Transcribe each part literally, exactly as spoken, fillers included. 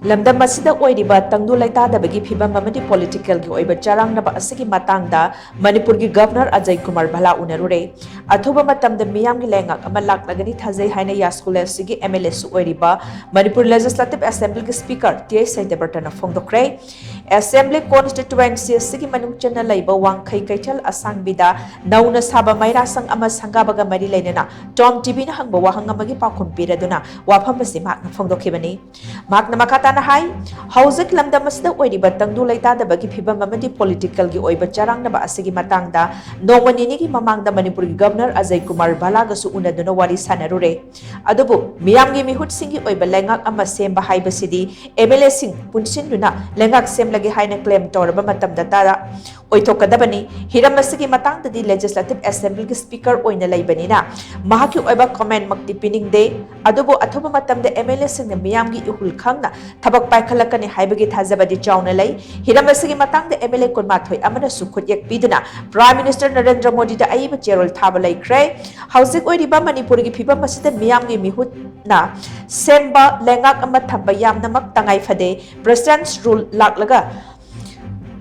ꯂꯝꯗꯝ ꯑꯁꯤꯗ ꯑꯣꯏꯔꯤꯕ ꯇꯪꯗꯨ ꯂꯩꯇꯥꯗꯕꯒꯤ ꯐꯤꯕꯝ ꯑꯃꯗꯤ ꯄꯣꯂꯤꯇꯤꯀꯦꯜꯒꯤ ꯑꯣꯏꯕ ꯆꯔꯥꯡꯅꯕ ꯑꯁꯤꯒꯤ ꯃꯇꯥꯡꯗ ꯃꯅꯤꯄꯨꯔꯒꯤ ꯒꯚꯔꯅꯔ ꯑꯖꯌ ꯀꯨꯃꯥꯔ ꯚꯂꯥ ꯎꯅꯔꯨꯔꯦ꯫ ꯑꯊꯨꯕ ꯃꯇꯝꯗ ꯃꯤꯌꯥꯝꯒꯤ ꯂꯩꯉꯥꯛ ꯑꯃ ꯂꯥꯛꯂꯒꯅꯤ ꯊꯥꯖꯩ ꯍꯥꯏꯅ ꯌꯥꯁꯀꯨꯂꯥ ꯑꯁꯤꯒꯤ ꯑꯦꯝ ꯑꯦꯜ ꯑꯦꯁꯨ ꯑꯣꯏꯔꯤꯕ ꯃꯅꯤꯄꯨꯔ ꯂꯦꯖꯤꯁꯂꯦꯇꯤꯚ ꯑꯦꯁꯦꯝꯕ꯭ꯂꯤꯒꯤ ꯁ꯭ꯄꯤꯀꯔ ꯇꯤ ꯑꯩꯆ ꯁꯇ꯭ꯌꯕ꯭ꯔꯇꯅ ꯐꯣꯡꯗꯣꯛꯈ꯭ꯔꯦ꯫ ꯑꯦꯁꯦꯝꯕ꯭ꯂꯤ ꯀꯣꯟꯁꯇꯤꯇ꯭ꯋꯦꯟꯁꯤ ꯑꯁꯤꯒꯤ ꯃꯅꯨꯡ ꯆꯟꯅ ꯂꯩꯕ ꯋꯥꯡꯈꯩ ꯀꯩꯊꯦꯜ ꯑꯁꯥꯡꯕꯤꯗ ꯅꯧꯅ ꯁꯥꯕ ꯃꯩꯔꯥ ꯁꯪ ꯑꯃ ꯁꯪꯒꯥꯕꯒ ꯃꯔꯤ ꯂꯩꯅꯅ ꯇꯣꯝ ꯇꯤꯚꯤꯅ ꯍꯪꯕ ꯋꯥꯍꯪ ꯑꯃꯒꯤ ꯄꯥꯎꯈꯨꯝ ꯄꯤꯔꯗꯨꯅ ꯋꯥꯐꯝ ꯑꯁꯤ ꯃꯍꯥꯛꯅ ꯐꯣꯡꯗꯣꯛꯈꯤꯕꯅꯤ꯫ ꯃꯍꯥꯛꯅ ꯃꯈꯥ ꯇꯥꯅ ꯍꯥꯏ, ꯍꯧꯖꯤꯛ ꯂꯝꯗꯝ ꯑꯁꯤꯗ ꯑꯣꯏꯔꯤꯕ ꯇꯪꯗꯨ ꯂꯩꯇꯥꯗꯕꯒꯤ ꯐꯤꯕꯝ ꯑꯃꯗꯤ ꯄꯣꯂꯤꯇꯤꯀꯦꯜꯒꯤ ꯑꯣꯏꯕ ꯆꯔꯥꯡꯅꯕ ꯑꯁꯤꯒꯤ ꯃꯇꯥꯡꯗ ꯅꯣꯡꯃ ꯅꯤꯅꯤꯒꯤ ꯃꯃꯥꯡꯗ ꯃꯅꯤꯄꯨꯔꯒꯤ ꯒꯚꯔꯅꯔ ꯑꯖꯌ ꯀꯨꯃꯥꯔ ꯚꯂꯥꯒꯁꯨ ꯎꯅꯗꯨꯅ ꯋꯥꯔꯤ ꯁꯥꯟꯅꯔꯨꯔꯦ꯫ ꯑꯗꯨꯕꯨ ꯃꯤꯌꯥꯝꯒꯤ ꯃꯤꯍꯨꯠꯁꯤꯡꯒꯤ ꯑꯣꯏꯕ ꯂꯩꯉꯥꯛ ꯑꯃ ꯁꯦꯝꯕ ꯍꯥꯏꯕꯁꯤꯗꯤ ꯑꯦꯝ ꯑꯦꯜ ꯑꯦꯁꯤꯡ ꯄꯨꯟꯁꯤꯟꯗꯨꯅ ꯂꯩꯉꯥꯛ ꯁꯦꯝꯂꯒꯦ ꯍꯥꯏꯅ ꯀ꯭ꯂꯦꯝ ꯇꯧꯔꯕ ꯃꯇꯝꯗ ꯇꯥꯔ ꯑꯣꯏꯊꯣꯛꯀꯗꯕꯅꯤ꯫ ꯍꯤꯔꯝ ꯑꯁꯤꯒꯤ ꯃꯇꯥꯡꯗꯗꯤ ꯂꯦꯖꯤꯁꯂꯦꯇꯤꯚ ꯑꯦꯁꯦꯝꯕ꯭ꯂꯤꯒꯤ ꯁ꯭ꯄꯤꯀꯔ ꯑꯣꯏꯅ ꯂꯩꯕꯅꯤꯅ ꯃꯍꯥꯛꯀꯤ ꯑꯣꯏꯕ ꯀꯃꯦꯟꯃꯛꯇꯤ ꯄꯤꯅꯤꯡꯗꯦ꯫ ꯑꯗꯨꯕꯨ ꯑꯊꯨꯕ ꯃꯇꯝꯗ ꯑꯦꯝ ꯑꯦꯜ ꯑꯦꯁꯤꯡꯅ ꯃꯤꯌꯥꯝꯒꯤ ꯏꯍꯨꯜ ꯈꯪꯅ ꯊꯕꯛ ꯄꯥꯏꯈꯠꯂꯛꯀꯅꯤ ꯍꯥꯏꯕꯒꯤ ꯊꯥꯖꯕꯗꯤ ꯆꯥꯎꯅ ꯂꯩ꯫ ꯍꯤꯔꯝ ꯑꯁꯤꯒꯤ ꯃꯇꯥꯡꯗ ꯑꯦꯝ ꯑꯦꯜ ꯑꯦ ꯀꯨꯟꯃꯥꯊꯣꯏ ꯑꯃꯅꯁꯨ ꯈꯨꯠꯌꯦꯛ ꯄꯤꯗꯨꯅ ꯄ꯭ꯔꯥꯏꯝ ꯃꯤꯅꯤꯁꯇꯔ ꯅꯔꯦꯟꯗ꯭ꯔ ꯃꯣꯗꯤꯗ ꯑꯏꯕ ꯆꯦꯔꯣꯜ ꯊꯥꯕ ꯂꯩꯈ꯭ꯔꯦ꯫ ꯍꯧꯖꯤꯛ ꯑꯣꯏꯔꯤꯕ ꯃꯅꯤꯄꯨꯔꯒꯤ ꯐꯤꯕꯝ ꯑꯁꯤꯗ ꯃꯤꯌꯥꯝꯒꯤ ꯃꯤꯍꯨꯠꯅ ꯁꯦꯝꯕ ꯂꯩꯉꯥꯛ ꯑꯃ ꯊꯝꯕ ꯌꯥꯝꯅꯃꯛ ꯇꯉꯥꯏ ꯐꯗꯦ꯫ ꯄ꯭ꯔꯦꯁꯤꯗꯦꯟꯠꯁ ꯔꯨꯜ ꯂꯥꯛꯂꯒ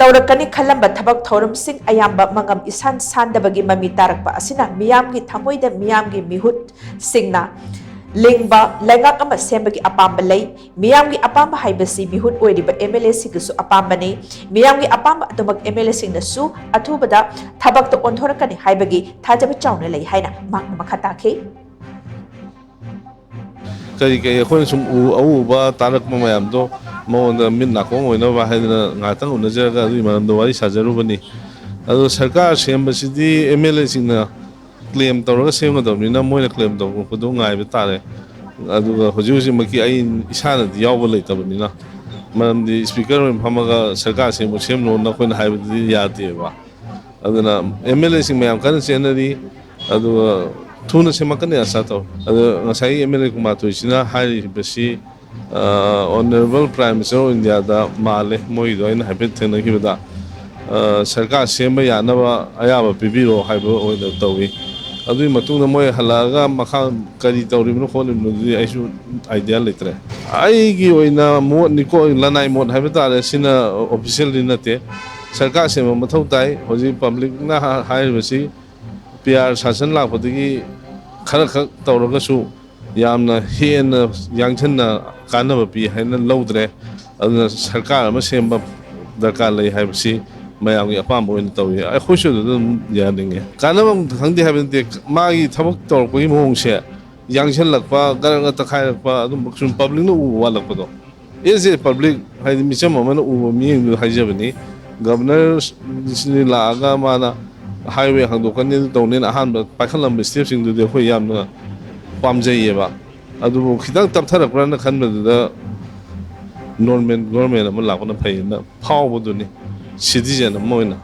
ꯇꯧꯔꯛꯀꯅꯤ ꯈꯜꯂꯝꯕ ꯊꯕꯛ ꯊꯧꯔꯝꯁꯤꯡ ꯑꯌꯥꯝꯕ ꯃꯉꯝ ꯏꯁꯥꯟ ꯁꯥꯟꯗꯕꯒꯤ ꯃꯃꯤ ꯇꯥꯔꯛꯄ ꯑꯁꯤꯅ ꯃꯤꯌꯥꯝꯒꯤ ꯊꯃꯣꯏꯗ ꯃꯤꯌꯥꯝꯒꯤ ꯃꯤꯍꯨꯠꯁꯤꯡꯅ ꯂꯤꯡꯕ ꯂꯩꯉꯥꯛ ꯑꯃ ꯁꯦꯝꯕꯒꯤ ꯑꯄꯥꯝꯕ ꯂꯩ꯫ ꯃꯤꯌꯥꯝꯒꯤ ꯑꯄꯥꯝꯕ ꯍꯥꯏꯕꯁꯤ ꯃꯤꯍꯨꯠ ꯑꯣꯏꯔꯤꯕ ꯑꯦꯝ ꯑꯦꯜ ꯑꯦꯁꯤꯡꯒꯤꯁꯨ ꯑꯄꯥꯝꯕꯅꯤ꯫ ꯃꯤꯌꯥꯝꯒꯤ ꯑꯄꯥꯝꯕ ꯑꯗꯨꯃꯛ ꯑꯦꯝ ꯑꯦꯜ ꯑꯦꯁꯤꯡꯅꯁꯨ ꯑꯊꯨꯕꯗ ꯊꯕꯛꯇ ꯑꯣꯟꯊꯣꯔꯛꯀꯅꯤ ꯍꯥꯏꯕꯒꯤ ꯊꯥꯖꯕ ꯆꯥꯎꯅ ꯂꯩ ꯍꯥꯏꯅ ꯃꯍꯥꯛꯅ ꯃꯈꯥ ꯇꯥꯈꯤ꯫ ꯀꯔꯤ ꯀꯔꯤ ꯑꯩꯈꯣꯏꯅ ꯁꯨꯝ ꯎ- ꯑꯎ ꯎꯕ ꯇꯥꯔꯛꯄ ꯃꯌꯥꯝꯗꯣ ꯃꯉꯣꯟꯗ ꯃꯤꯠ ꯅꯥꯀꯣꯡ ꯑꯣꯏꯅꯕ ꯍꯥꯏꯗꯅ ꯉꯥꯏꯍꯥꯛꯇꯪ ꯎꯅꯖꯔꯒ ꯑꯗꯨꯒꯤ ꯃꯔꯝꯗ ꯋꯥꯔꯤ ꯁꯥꯖꯔꯨꯕꯅꯤ꯫ ꯑꯗꯣ ꯁꯔꯀꯥꯔ ꯁꯦꯝꯕꯁꯤꯗꯤ ꯑꯦꯝ ꯑꯦꯜ ꯑꯦꯁꯤꯡꯅ ꯀ꯭ꯂꯦꯝ ꯇꯧꯔꯒ ꯁꯦꯝꯒꯗꯕꯅꯤꯅ ꯃꯣꯏꯅ ꯀ꯭ꯂꯦꯝ ꯇꯧꯔꯛꯄꯗꯣ ꯉꯥꯏꯕ ꯇꯥꯔꯦ꯫ ꯑꯗꯨꯒ ꯍꯧꯖꯤꯛ ꯍꯧꯖꯤꯛꯃꯛꯀꯤ ꯑꯩ ꯏꯁꯥꯅꯗꯤ ꯌꯥꯎꯕ ꯂꯩꯇꯕꯅꯤꯅ, ꯃꯔꯝꯗꯤ ꯁ꯭ꯄꯤꯀꯔ ꯑꯣꯏꯅ ꯐꯝꯃꯒ ꯁꯔꯀꯥꯔ ꯁꯦꯝꯃꯨ ꯁꯦꯝꯂꯣꯅ ꯑꯩꯈꯣꯏꯅ ꯍꯥꯏꯕꯗꯨꯗꯤ ꯌꯥꯗꯦꯕ꯫ ꯑꯗꯨꯅ ꯑꯦꯝ ꯑꯦꯜ ꯑꯦꯁꯤꯡ ꯃꯌꯥꯝ ꯀꯟꯅ ꯆꯦꯟꯅꯔꯤ꯫ ꯑꯗꯨꯒ ꯊꯨꯅ ꯁꯦꯝꯃꯛꯀꯅꯤ ꯑꯁꯥ ꯇꯧꯏ꯫ ꯑꯗꯣ ꯉꯁꯥꯏꯒꯤ ꯑꯦꯝ ꯑꯦꯜ ꯑꯦ ꯀꯨꯟꯃꯥꯊꯣꯏꯁꯤꯅ ꯍꯥꯏꯔꯤꯕꯁꯤ Honourable Prime Minister of India ꯗ ꯃꯥꯜꯂꯦ꯫ ꯃꯣꯏꯒꯤꯗꯣ ꯑꯩꯅ ꯍꯥꯏꯐꯦꯠ ꯊꯦꯡꯅꯈꯤꯕꯗ, ꯑ, ꯁꯔꯀꯥꯔ ꯁꯦꯝꯕ ꯌꯥꯅꯕ ꯑꯌꯥꯕ ꯄꯤꯕꯤꯔꯣ ꯍꯥꯏꯕ ꯑꯣꯏꯅ ꯇꯧꯏ꯫ ꯑꯗꯨꯒꯤ ꯃꯇꯨꯡꯗ ꯃꯣꯏ ꯍꯜꯂꯛꯑꯒ ꯃꯈꯥ ꯀꯔꯤ ꯇꯧꯔꯤꯕꯅꯣ ꯈꯣꯠꯂꯤꯕꯅꯣꯗꯨꯗꯤ ꯑꯩꯁꯨ idea ꯂꯩꯇ꯭ꯔꯦ꯫ ꯑꯩꯒꯤ ꯑꯣꯏꯅ ꯃꯣꯠꯅꯤꯀꯣ, ꯂꯅꯥꯏ ꯃꯣꯠ ꯍꯥꯏꯕ ꯇꯥꯔꯦ, ꯁꯤꯅ officialꯗꯤ ꯅꯠꯇꯦ꯫ ꯁꯔꯀꯥꯔ ꯁꯦꯝꯕ ꯃꯊꯧ ꯇꯥꯏ꯫ ꯍꯧꯖꯤꯛ publicꯅ ꯍꯥꯏꯔꯤꯕꯁꯤ P R ꯁꯥꯁꯟ ꯂꯥꯛꯄꯗꯒꯤ ꯈꯔ ꯈꯛ ꯇꯧꯔꯒꯁꯨ ꯌꯥꯝꯅ ꯍꯦꯟꯅ ꯌꯥꯡꯁꯟꯅ ꯀꯥꯟꯅꯕ ꯄꯤ ꯍꯥꯏꯅ ꯂꯧꯗ꯭ꯔꯦ꯫ ꯑꯗꯨꯅ ꯁꯔꯀꯥꯔ ꯑꯃ ꯁꯦꯝꯕ ꯗꯔꯀꯥꯔ ꯂꯩ ꯍꯥꯏꯕꯁꯤ ꯃꯌꯥꯝꯒꯤ ꯑꯄꯥꯝꯕ ꯑꯣꯏꯅ ꯇꯧꯏ꯫ ꯑꯩꯈꯣꯏꯁꯨ ꯑꯗꯨ ꯑꯗꯨꯝ ꯌꯥꯅꯤꯡꯉꯤ꯫ ꯀꯥꯟꯅꯕ ꯈꯪꯗꯦ ꯍꯥꯏꯕ ꯅꯠꯇꯦ, ꯃꯥꯒꯤ ꯊꯕꯛ ꯇꯧꯔꯛꯄꯒꯤ ꯃꯑꯣꯡꯁꯦ, ꯌꯥꯡꯁꯜꯂꯛꯄ, ꯒꯔꯒ ꯇꯛꯈꯥꯏꯔꯛꯄ, ꯑꯗꯨꯝꯕ ꯁꯨꯝ publicꯅ ꯎꯕ ꯋꯥꯠꯂꯛꯄꯗꯣ꯫ As a public, ꯍꯥꯏꯗꯤ ꯃꯤꯆꯝ ꯑꯃꯅ ꯎꯕ ꯃꯤꯠꯌꯦꯡꯗꯨ ꯍꯥꯏꯖꯕꯅꯤ꯫ Governorꯁꯤ ꯂꯥꯛꯑꯒ ꯃꯥꯅ highway ꯍꯥꯡꯗꯣꯛꯀꯅꯤ, ꯑꯗꯨ ꯇꯧꯅꯤꯅ ꯑꯍꯥꯟꯕ ꯄꯥꯏꯈꯠꯂꯝꯕ stepꯁꯤꯡꯗꯨꯗꯤ ꯑꯩꯈꯣꯏ ꯌꯥꯝꯅ ꯄꯥꯝꯖꯩꯌꯦꯕ꯫ ꯑꯗꯨꯕꯨ ꯈꯤꯇꯪ ꯇꯞꯊꯔꯛꯄ꯭ꯔꯅ ꯈꯟꯕꯗꯨꯗ normal government ꯑꯃ ꯂꯥꯛꯄꯅ ꯐꯩꯌꯦꯅ ꯐꯥꯎꯕꯗꯨꯅꯤ, citizen ꯑꯃ ꯑꯣꯏꯅ꯫